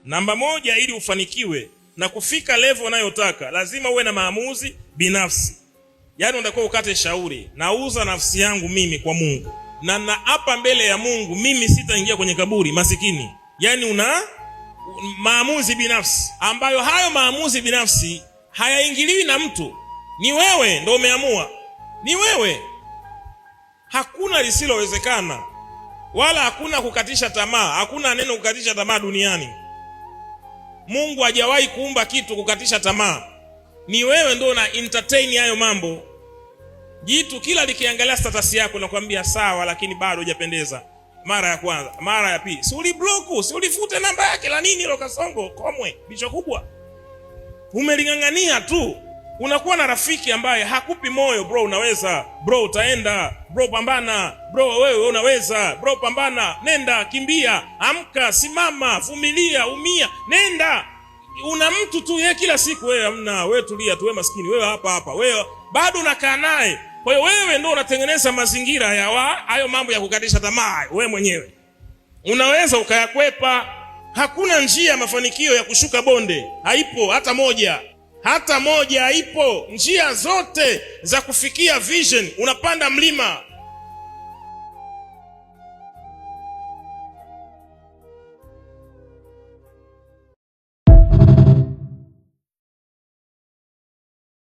Namba moja, ili ufanikiwe na kufika level unayotaka lazima uwe na maamuzi binafsi. Yaani unatakiwa ukate shauri, nauza nafsi yangu mimi kwa Mungu na naapa mbele ya Mungu, mimi sitaingia kwenye kaburi masikini. Yaani una maamuzi binafsi ambayo hayo maamuzi binafsi hayaingiliwi na mtu, ni wewe ndo umeamua, ni wewe. Hakuna lisilowezekana, wala hakuna kukatisha tamaa. Hakuna neno kukatisha tamaa duniani. Mungu hajawahi kuumba kitu kukatisha tamaa. Ni wewe ndo una entertain hayo mambo. Jitu kila likiangalia status yako nakwambia sawa, lakini bado hujapendeza. Mara ya kwanza, mara ya pili, si uliblock, si ulifute namba yake la nini hilo kasongo komwe bicho kubwa. Umeling'ang'ania tu. Unakuwa na rafiki ambaye hakupi moyo, bro unaweza, bro utaenda, bro pambana, bro wewe unaweza, bro pambana, nenda, kimbia, amka, simama, vumilia, umia, nenda. Una mtu tu yeye kila siku, wewe hamna, wewe tulia tu, wewe maskini, wewe hapa hapa, wewe bado unakaa naye. Kwa hiyo wewe ndio unatengeneza mazingira ya hayo mambo ya kukatisha tamaa. Wewe mwenyewe unaweza ukayakwepa. Hakuna njia ya mafanikio ya kushuka bonde, haipo hata moja, hata moja haipo. Njia zote za kufikia vision, unapanda mlima.